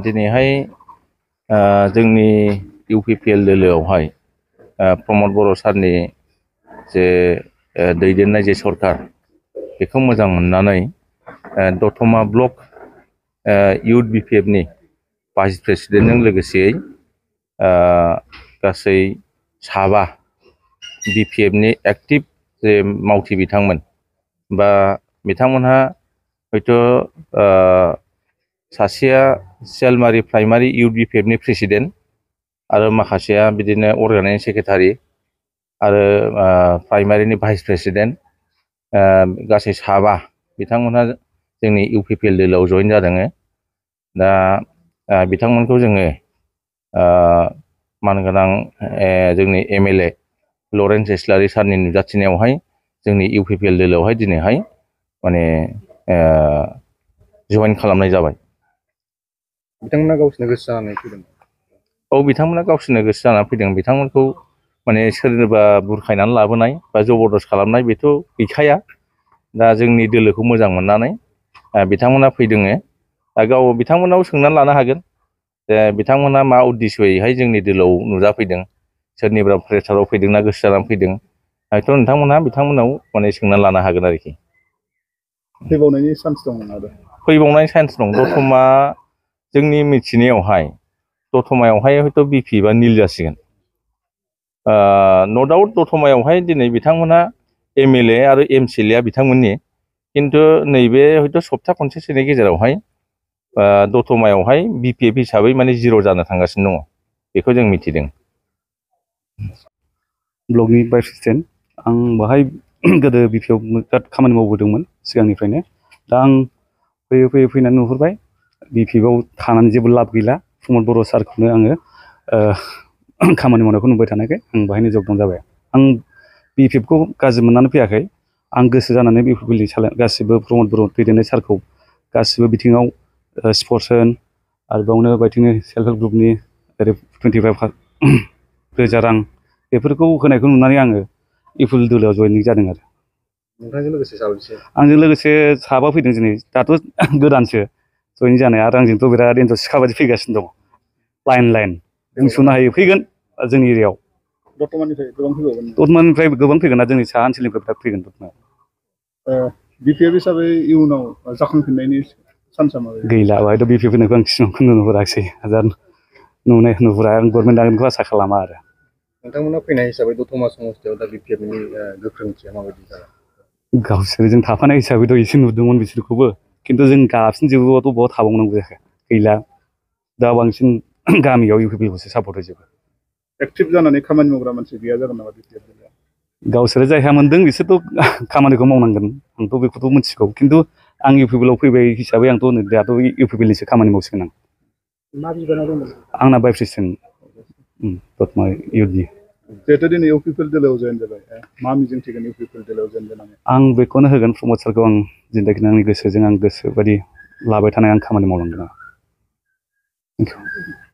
दिनैहाय जोंनि इउपिपिएल दोलोआवहाय प्रमद बर' सारनि जे दैदेननाय जे सरकार बेखौ मोजां मोननानै दतमा ब्लक इउथ बिपिएफनि भाइस प्रेसिडेन्टजों लोगोसेयै गासै साबा बिपिएफनि एक्टिभ जे मावथि बिथांमोन बा बिथांमोनहा हयथ' सासेया सियालमारि प्राइमारि इउथ बिपिएफनि प्रेसिडेन्ट आरो माखासेया बिदिनो अर्गानाइजिं सेक्रेटारि आरो प्राइमारिनि भाइस प्रेसिडेन्ट गासै साबा बिथांमोनहा जोंनि इउपिपिएल दोलोआव जइन जादों। दा बिथांमोनखौ जोङो मानगोनां जोंनि एमएलए लरेन्स इस्लारि सारनि नुजाथिनायावहाय जोंनि इउपिपिएल दोलोआवहाय दिनैहाय माने जइन खालामनाय जाबाय। बिथांमोना गावसोरनो गोसो जानानै फैदों? औ, बिथांमोना गावसोरनो गोसो जानानै फैदों। बिथांमोनखौ माने सोरबा बुरखायनानै लाबोनाय बा जबरदस्त खालामनाय बेथ' गैखाया। दा जोंनि दोलोखौ मोजां मोननानै बिथांमोना फैदों। दा बिथांमोनाव सोंनानै लानो हागोन जे बिथांमोना मा उद्देश्ययैहाय जोंनि दोलोआव नुजाफैदों, सोरनिबा प्रेसाराव फैदोंना गोसो जानानै फैदों, हयथ' बिथांमोनाव माने सोंनानै लानो हागोन आरोखि। फैबावनायनि चान्स दं आरो? फैबावनायनि चान्स दं। दतमा जोंनि मिथिनायावहाय दतमायावहाय हयथ' बिपि बा निल जासिगोन। न' डाउट दतमायावहाय दिनै बिथांमोनहा एमएलए आरो एमसिएलएआ बिथांमोननि, खिन्थु नैबे हयथ' सप्ता खनसेसोनि गेजेरावहाय दतमायावहाय बिपिएफ हिसाबै माने जिर' जानो थांगासिनो दङ, बेखौ जों मिथिदों। ब्लकनि भाइस प्रेसिडेन्ट आं बाहाय गोदो बिपिएफ बिराद खामानि मावबोदोंमोन सिगांनिफ्रायनो। दा आं फैयै फैनानै नुहुरबाय बिपिएफआव थानानै जेबो लाब गैला। प्रमद बर' सारखौनो आङो खामानि मावनायखौ नुबाय थानायखाय आं बाहायनो जगदान जाबाय। आं बिपिएफखौ गाज्रि मोननानै फैयाखै। आं गोसो जानानै बिपिएफनि गासिबो प्रमद बर' दैदेननाय सारखौ गासिबो बिथिङाव स्पर्ट्स होन आरो बावनो बायदिनो सेल्फ हेल्प ग्रुपनि ओरै 25 रोजा रां बेफोरखौ होनायखौ नुनानै आङो इउपिपिएल दोलोआव जयनिं जादों आरो। नोंथांजों लोगोसे साबेसे? आंजों लोगोसे साबा फैदों दिनै। दाथ' गोदानसो जयनिं जानाय, आरो आंजोंथ' बिराद एन्जर सिखा बायदि फैगासिनो दं। लाइन बुंस'नो हायो। फैगोन जोंनि एरियायाव। दतमानिफ्राय गोबां फैबावगोन? दतमानिफ्राय गोबां फैगोन ना, जोंनि साहा ओनसोलनिफ्राय बिराद फैगोन दतमायाव। बिपिएफ हिसाबै इयुनाव जाखांफिननायनि चान्सआ माबायदि? गैला, बेवहायथ' बिपिएफ फैनायखौ आं सिमांखौनो नुहुराखिसै। नुहुरा, आं गभर्नमेन्ट दागोनखौ आसा खालामा आरो। नोंथांमोना फैनाय हिसाबै दतमा समस्थियाव दा बिपिएफनि गोख्रोंथिया माबायदि जागोन? गावसोरजों थाफानाय हिसाबैथ' एसे नुदोंमोन बिसोरखौबो, खिन्थु जों गाबसिनजोबोबाथ' बहा थाबावनांगौ जाखो? गैला। दा बांसिन गामियाव इउपिपिएलखौसो सापर्ट होजोबो। एक्टिभ जानानै खामानि मावग्रा मानसि गैया जागोन नामा बिपिएफ दोलोआव? गावसोरो जायहा मोनदों बिसोरथ' खामानिखौ मावनांगोन, आंथ' बेखौथ' मिथिगौ। खिन्थु आं इउपिपिएलआव फैबाय हिसाबै आंथ' दाथ' इउपिपिएलनिसो खामानि मावसिगोन आं। मा बिबानाव दंमोन? आंना भाइस प्रेसिडेन्ट दतमा इउथनि। जिहेतु दिनै इउपिपिएल दोलोआव जयेन जाबाय, मा मिजिंथिगोन इउपिपिएल दोलोआव जयेन जानानै? आं बेखौनो होगोन, प्रमद सारखौ आं जिन्दागिनि आंनि गोसोजों आं गोसो बायदि लाबाय थानाय आं खामानि मावलांगोन। Thank you.